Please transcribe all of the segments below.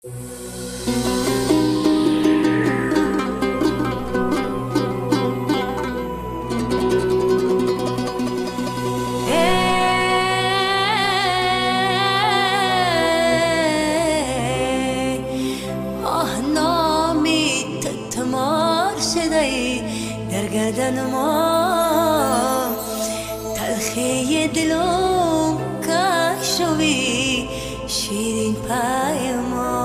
در گردن ما تلخی دلم کشوی شیرین پای ما.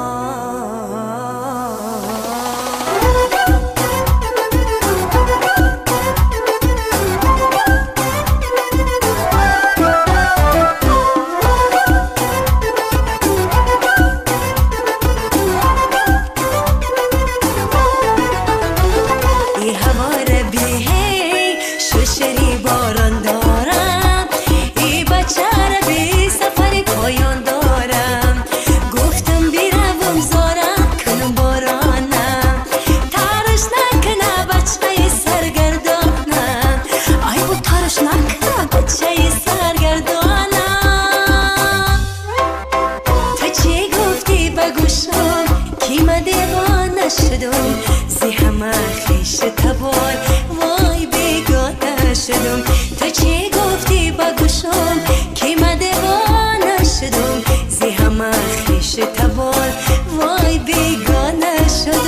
زی همه خویش تبار وای بیگانه شدم. تو چی گفتی با گوشم که من دیوانه شدم؟ زی همه خویش تبار وای بیگانه شدم.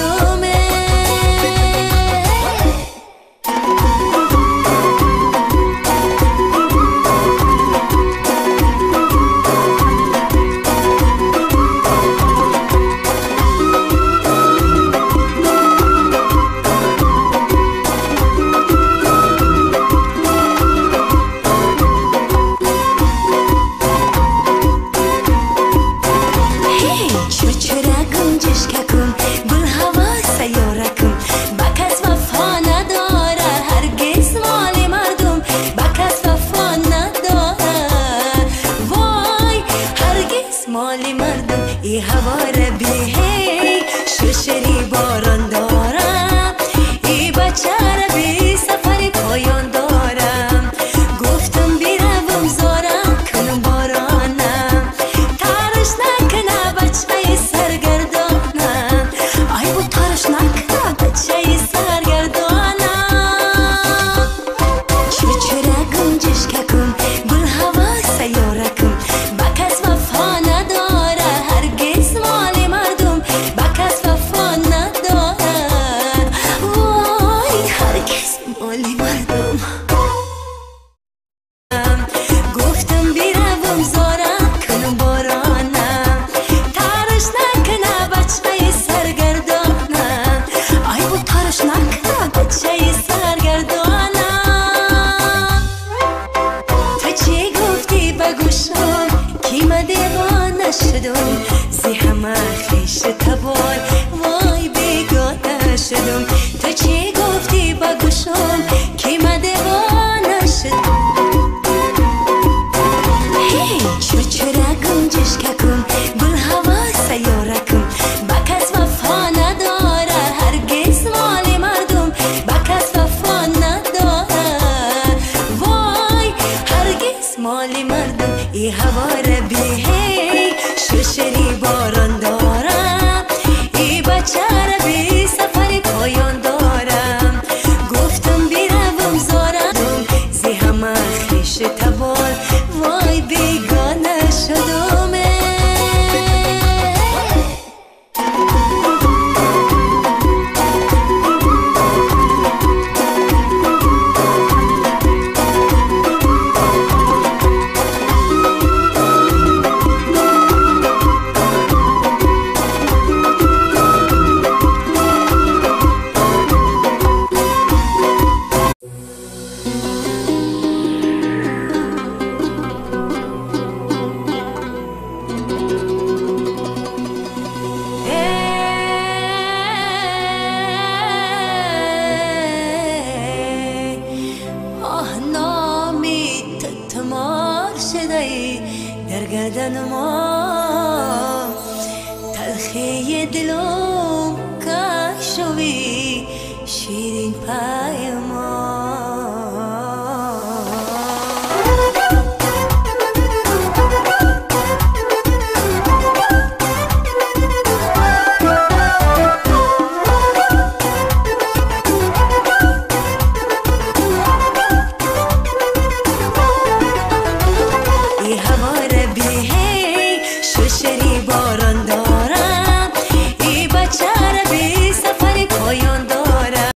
ای هوا ربیه ششری باران دارم، ای بچه ربی سفر پایان دارم. گفتم بیروم زارم کنم بارانم، تارش نکنه بچه سرگردانم. ای بو تارش نکنه بچه سرگردانم. چرا گنجشککم گل هوا سیارکم، با کس وفا نداره هرگز مال مردم، با کس وفا نداره وای هرگز مال مردم. گفتم بیروم زارم کنم بارانم، تارش نکنه بچه سرگردانم. ای بو تارش نکنه بچه سرگردانم. تو چی گفتی به گوشم که من دیوانه شدم؟ زی همه خویش تبار وای بیگانه شدم. تو چی گفتی به گوشم که من دیوانه شدم؟ چرا گنجشککم گل هوا سیارکم، با کس وفا نداره هرگز مال مردم، با کس وفا نداره وای هرگز مال مردم. ای هوا ربیه ششری باران دارم، ای بچه ربی سفر پایان دارم. گفتم بیروم زارم زی همه خویش تبار وای بیگانه شدم. در گردن ما تلخی دلم کشوی شیرین پای ما.